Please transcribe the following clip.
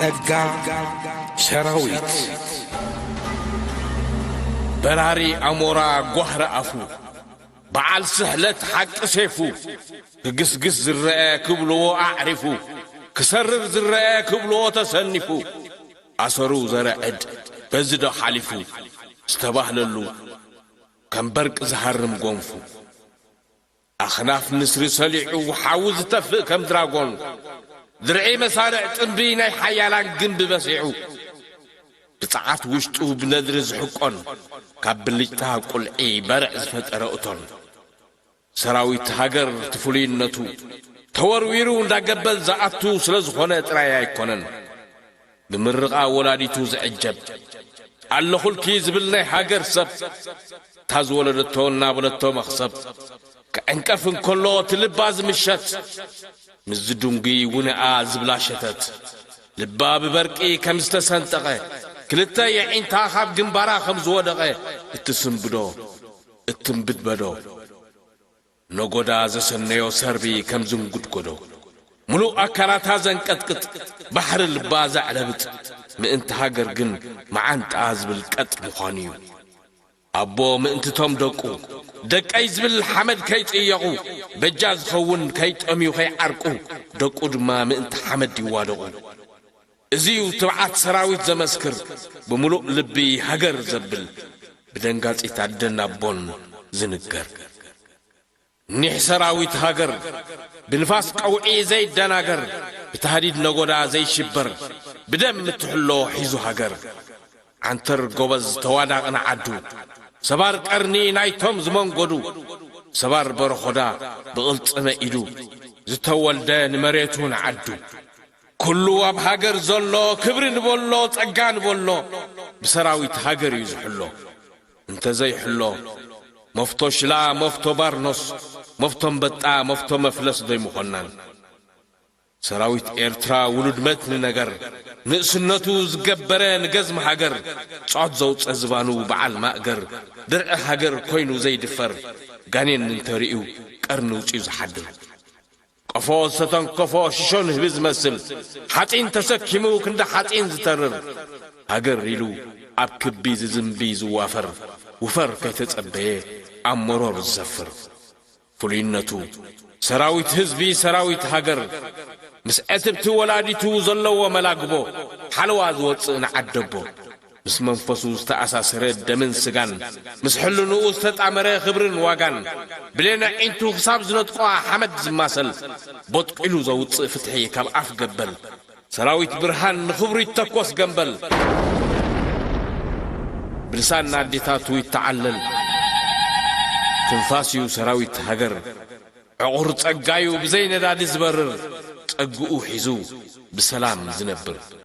ጸጋ ሰራዊት። በራሪ ኣሞራ ጓህሪ ኣፉ፣ በዓል ስሕለት ሓቂ ሴፉ፣ ክግስግስ ዝረአ ክብልዎ ኣዕሪፉ፣ ክሰርር ዝረአ ክብልዎ ተሰኒፉ፣ ኣሰሩ ዘረዕድ በዚ ዶ ሓሊፉ ዝተባህለሉ፣ ከም በርቂ ዝሃርም ጎንፉ። ኣኽናፍ ንስሪ ሰሊዑ ሓዊ ዝተፍእ ከም ድራጎን፣ ድርዒ መሳርዕ ጥንቢ ናይ ሓያላን ግንቢ በሲዑ፣ ብጸዓት ውሽጡ ብነድሪ ዝሕቆን፣ ካብ ብልጭታ ቁልዒ በርዕ ዝፈጠረ እቶን። ሰራዊት ሃገር እቲ ፍሉይነቱ፣ ተወርዊሩ እንዳገበል ዝኣቱ ስለ ዝኾነ ጥራይ ኣይኮነን። ብምርቓ ወላዲቱ ዝዕጀብ፣ ኣለኹልኪ ዝብል ናይ ሃገር ሰብ፣ እታ ዝወለደቶ እናበለቶ መኽሰብ፣ ክዕንቀፍ እንከሎ እቲ ልባ ዝምሸት፣ ምስ ዝድንጉይ ውንኣ ዝብላ ሸተት፣ ልባ ብበርቂ ከም ዝተሰንጠቐ፣ ክልተ የዒንታ ካብ ግንባራ ከም ዝወደቐ፣ እትስንብዶ፣ እትንብድበዶ። ነጎዳ ዘሰነዮ ሰርቢ ከም ዝንጉድጎዶ፣ ምሉእ ኣካላታ ዘንቀጥቅጥ፣ ባሕሪ ልባ ዘዕለብጥ፣ ምእንቲ ሃገር ግን መዓንጣ ዝብል ቀጥ ምዃኑ እዩ። ኣቦ ምእንትቶም ደቁ፣ ደቀይ ዝብል ሓመድ ከይጽየቑ፣ በጃ ዝኸውን ከይጠምዩ ከይዓርቁ፣ ደቁ ድማ ምእንቲ ሓመድ ይዋደቑ። እዚ እዩ ትብዓት ሰራዊት ዘመስክር፣ ብምሉእ ልቢ ሃገር ዘብል፣ ብደንጋጺት ኣደን ኣቦን ዝንገር። ኒሕ ሰራዊት ሃገር፣ ብንፋስ ቀውዒ ዘይደናገር፣ ብታህዲድ ነጎዳ ዘይሽበር፣ ብደም እትሕሎ ሒዙ ሃገር። ዓንተር ጎበዝ ተዋዳቒ ንዓዱ፣ ሰባር ቀርኒ ናይቶም ዝመንጎዱ፣ ሰባር በረኾዳ ብቕልጽመ ኢዱ፣ ዝተወልደ ንመሬቱ ንዓዱ። ኩሉ ኣብ ሃገር ዘሎ ክብሪ ንበሎ፣ ጸጋ ንበሎ፣ ብሰራዊት ሃገር እዩ ዝሕሎ። እንተዘይሕሎ፣ መፍቶ ሽላ፣ መፍቶ ባርኖስ፣ መፍቶ ኣንበጣ፣ መፍቶ መፍለስ ዶ ኣይምኾናን? ሰራዊት ኤርትራ ውሉድ መትኒ ነገር፣ ንእስነቱ ዝገበረ ንገዝሚ ሃገር፣ ጾት ዘውጸ ዝባኑ በዓል ማእገር፣ ድርዒ ሃገር ኮይኑ ዘይድፈር፣ ጋኔን እንተርእዩ ቀርኒ ውጽዩ ዝሓድር። ቀፎ ዝተተንከፎ ሽሾ ንህቢ ዝመስል፣ ሓጺን ተሰኪሙ ክንዲ ሓጺን ዝተርር፣ ሃገር ኢሉ ኣብ ክቢ ዝዝንቢ ዝዋፈር፣ ውፈር ከይተጸበየ ኣብ መሮር ዝሰፍር። ፍሉይነቱ፣ ሰራዊት ህዝቢ፣ ሰራዊት ሃገር፣ ምስ ዕትብቲ ወላዲቱ ዘለዎ መላግቦ፣ ሓለዋ ዝወጽእ ንዓደቦ። ምስ መንፈሱ ዝተኣሳሰረ ደምን ስጋን፣ ምስ ሕልንኡ ዝተጣመረ ክብርን ዋጋን፣ ብሌን ኣዒንቱ ክሳብ ዝነጥቋ ሓመድ ዝማሰል፣ ቦጥቂሉ ዘውጽእ ፍትሒ ካብ ኣፍ ገበል፣ ሰራዊት ብርሃን ንኽብሩ ይተኮስ ገምበል፣ ብልሳን ኣዴታቱ ይተዓለል። ትንፋስ እዩ ሰራዊት ሃገር፣ ዕቑር ጸጋዩ ብዘይ ነዳዲ ዝበርር፣ ጸግኡ ሒዙ ብሰላም ዝነብር።